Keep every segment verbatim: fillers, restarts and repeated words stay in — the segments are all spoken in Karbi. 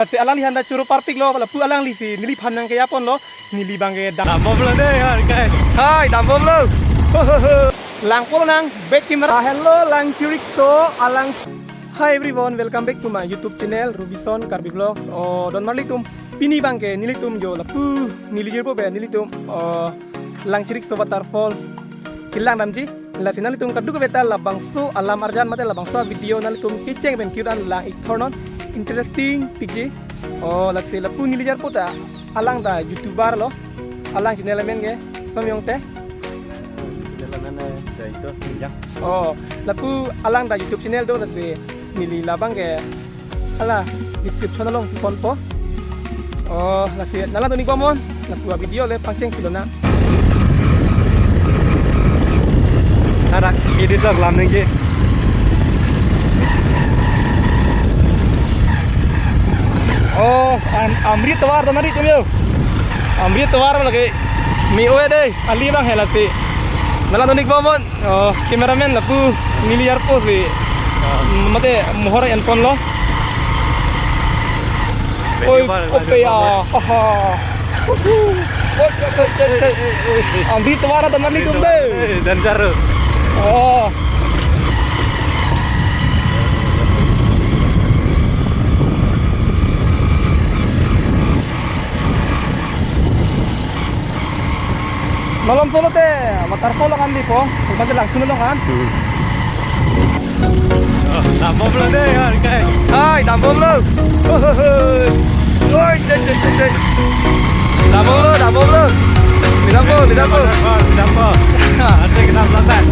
Lasi alangliphan ta choro parpiklo, lapu alangli si neliphan nangkeyaponlo, neli abangke dam. Dambomlo dei, hai, kai. Hai, dambomlo. Langpo nang, back camera. Ah, hello, Langchirikso, alang. Hi everyone, welcome back to my YouTube channel, Rubison Karbi Vlogs. Oh, don marlitum, pini abangke nelitum jo lapu, neli jirpo pen, nelitum, oh, Langchirikso waterfall kelang damji. Lasi nanglitum kadokave ta labangso alam arjan mate labangso video nanglitum kecheng pen kiran lang ik thornon, interesting tiji. Oh, lasi lapu neli jirpo ta alang ta YouTuber lo. Alang channel amen ke, Somyong te. Channel amen, eh, Jaito Minjak. Oh, lapu alang ta YouTube channel do, lasi neli labangke hala description along ponpo. Oh, lasi nanglangdun ik bomnon, lapu avideo le pangcheng silona. Arak editor lam nengke. Oh, am-, Amrit Tovar, don marlitum yo. Amrit Tovar lake me-oi dei, ali abang he lasi. Nanglangdun ik bomnon. Oh, cameraman lapu neli jirpo si. Ah. Mate mohor enponlo. Oi, ope ya. Haha. Uhu. Oi, oi, oi, oi, oi. Amrit Tovar don marlitum dei. Eh, dan charo. Oh. Malom solo te, waterfall along an dipo, iban te Langsun along an. Hmm. Oh, dambomlo dei, hai, kai. Hai, dambomlo. Oi, cek, cek, cek, cek. Dambomlo, dambomlo. Lidampo, lidampo. Lidampo. Nanti kita selesai.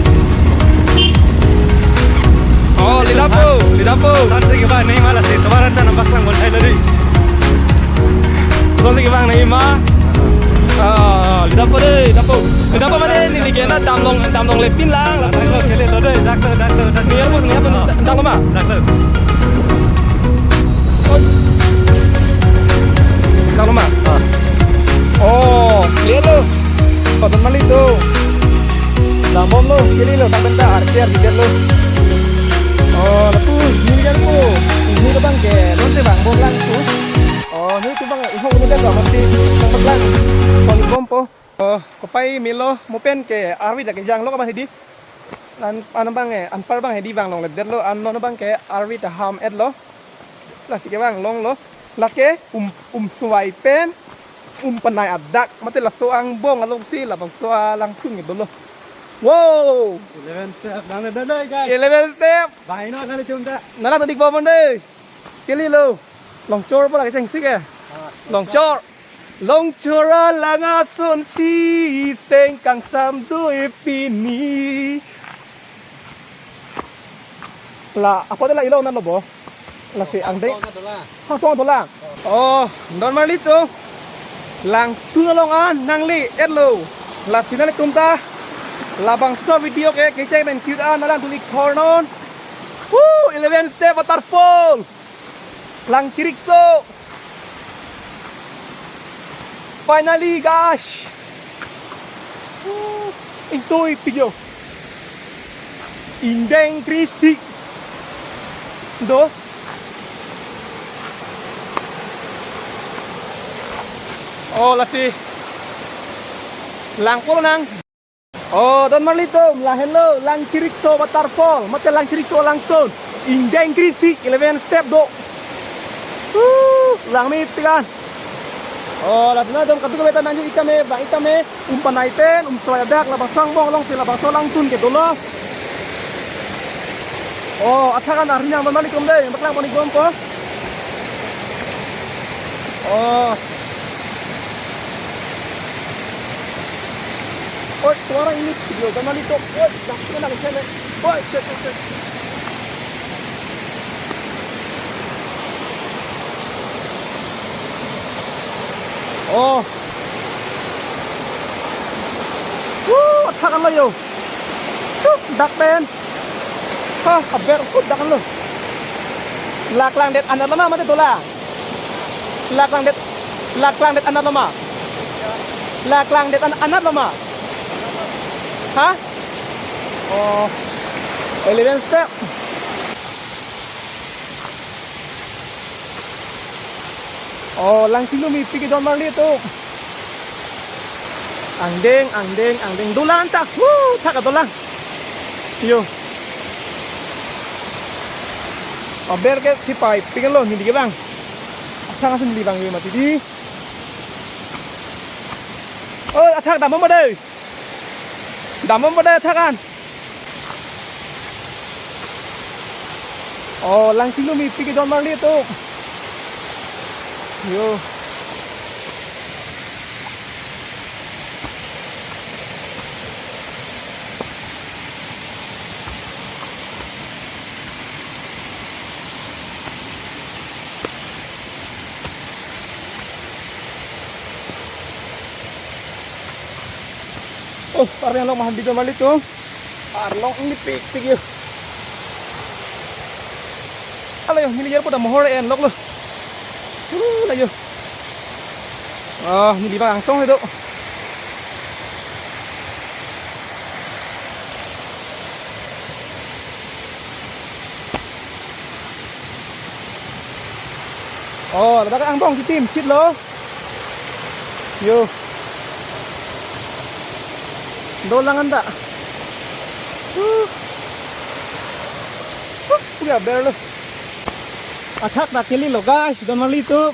Oh, lidampo, lidampo. Nanti kita naik malah sih, kemarin tanam baklang buat saya tadi. Laso si kevang nangji ma. Ah, lidampo dei, lidampo. Lidampo mane neli ke na damlong, damlonglepin lang. Dak lo, kele lo dei, dak lo, dak lo, dak lo. Neli apa, neli apa, dak lo ma. Dak lo. Oi. Dak lo ma. Ah. Oh, kele lo. Koton mali tu. Dambomlo, kele lo, dak benda arti arti lo. Oh, lapu, neli kan po. Neli abangke, lonte vangbom lang tu. Oh, nelitum abang ihok ni dak mati nangpaklang. Pon bompo. Oh, kopai melo mo pen ke arvi dak kejanglo abang hedi. An, an abang eh, anpar abang hedi vanglongledetlo, an non abangke arvi ta ham-etlo. Lasi kevanglonglo. Lake um, um suai pen, um panai adak, mate laso angbong alongsi labangso a Langsun ke dolo. Wow! Eleven step, nang dada guys. Eleven step. Bang ino kali chunta. Nanglangdun ik bomnon dei. Kele lo. Longchor pula kechengsi ke. Ah, longchor. Longchor alang asonsi seng kangsam do-e pini. La, apo de la ilong nalo bo. Lasi angdeng. Hasong dolang. Oh, don marli tu. Langsun along an nangle-etlo. Lasi nanglitum ta labangso video ke kecheng pen cute an nanglangdun ik thornon. Woo, eleven step waterfall. Langchirikso. Finally, guys. Woo, ingtoi pik jo. Ingdeng krisik. Do. Oh, lasi. Langpo nang. Oh, don marli tum, lahenlo, Langchirikso waterfall, mate Langchirikso Langsun, ingdeng krisik, eleven step do. Woo, langmepik an. Oh, latum kadokave ta nangju ik tame, bang ik tame, um panai pen, um suai adak, labangso angbong alongsi labangso Langsun ke dolo. Oh, athak an arni ang don marli tum dei, paklang pon ik bompo. Oh. Oi, suara ini video don marli tum. Oi, dak kena kena. Oi, cek, cek, cek. Oh. Woo, athak an lo yo. Chup, dak pen. Ha, aber, chup, dak an lo. La klangdet anat lo ma, mate dolang. La klangdet, la klangdet anat lo ma. La klangdet an-, anat lo ma. Ha? Oh. Eleven step. Oh, langchilumi pik ke don marli atum. Angdeng, angdeng, angdeng. Dolang ta. Wu, thak adolang. Yo. Aber ke si pai pik lo neli ke bang. Athak asin neli bang yo mati di. Oh, athak dam mo dei. Dam mo dei athak an. Oh, langchilumi pik ke don marli atum. Yo. Oh, arlong mahandi don marli atum. Arlong ini pik pik yo. Ala yo, neli airport amohor en lok lo. Uh, la yo. Ah, neli bang angsong itu. Oh, ladak angbong si tim chit lo. Yo. Dolang anta. Uh. Uh, punya aber lo. Athak ta keli lo guys, don marli atum.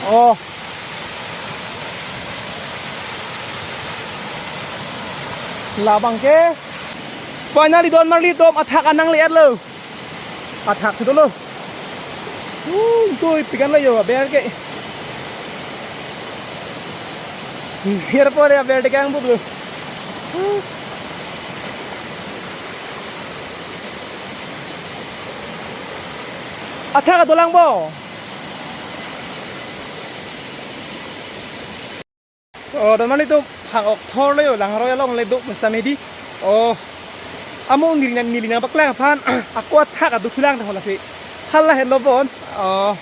Oh. Labang ke. Finally don marli atum athak an nangle-et lo. Athak si dolo. Uh, tui pik an lo yo, aber ke. Airport aber ke angbong lo. Athak adolang bo. Oh, don marli atum phang ok thor lo yo, langroi along le do mesa medi. Oh, amo neli nang, neli nangpaklang aphan, ako athak aduk thulang ta hola si. Hala helo bon. Oh,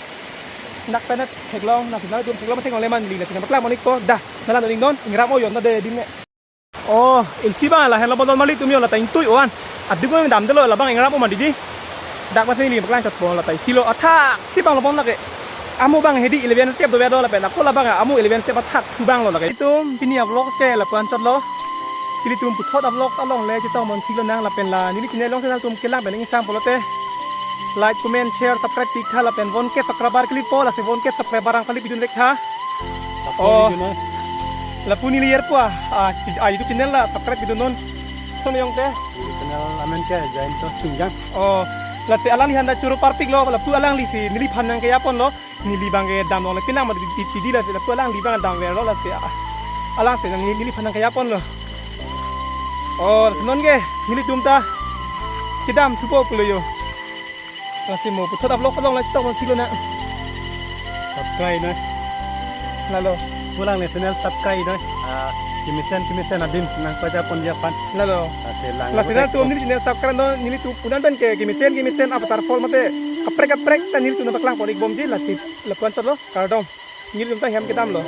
nak penat theklong, nak penat dum theklong, theklong le man neli nangpaklang monik ko. Dah, nala doning don, ingram o yon na de din ne. Oh, isi bang la helo bon don marli atum yo la ta ingtui oan. Aduk ko dam delo labang ingram o mati di. Dak masi neli paklang chot bon la ta isi lo athak si bang lo bon lake. Amo bang hedi eleven step do bedo lapen ako labang amo eleven step athak thu bang lo lake. Itum pini a-vlog ke lapu-an chot lo. Nelitum puthot a-vlog along le chetong mon si lonang lapen la neli channel along channel atum kelang pen ingsam pulote like, comment, share, subscribe pik tha lapen one K subscriber kali po lasi one K subscriber ang kali pidun rek tha. Oh. Lapu neli airport ah, ah, YouTube channel la subscribe pidun non. Son yong te. Channel amen ke Jainto Singjang. Oh, lasi alangli handa choro parpik lo, lapu alangli si neliphan nangkeya pon lo. Neli bang ke dam long le pinang ma di, di, di, di lasi lapu alangli bang dam ver lo lasi, ah, alang si nang neli, neliphan nangkeya pon lo. Oh, non ke nelitum ta kedam thupo pulo yo. Lasi mo puthot a-vlog along la chetong si lonang. Subscribe noi. Lalo. Pulang le channel subscribe noi. Ah, kemesen kemesen adim nangpaja ponji aphan. Lalo. Lasi lang. Lasi nangtum neli channel subscribe non, nelitum punan pen ke kemesen kemesen avatar phol mate kaprek kaprek ta nelitum nangpaklang pon ik bomji lasi lapu-an chot lo kardom. Nelitum ta hem kedam lo.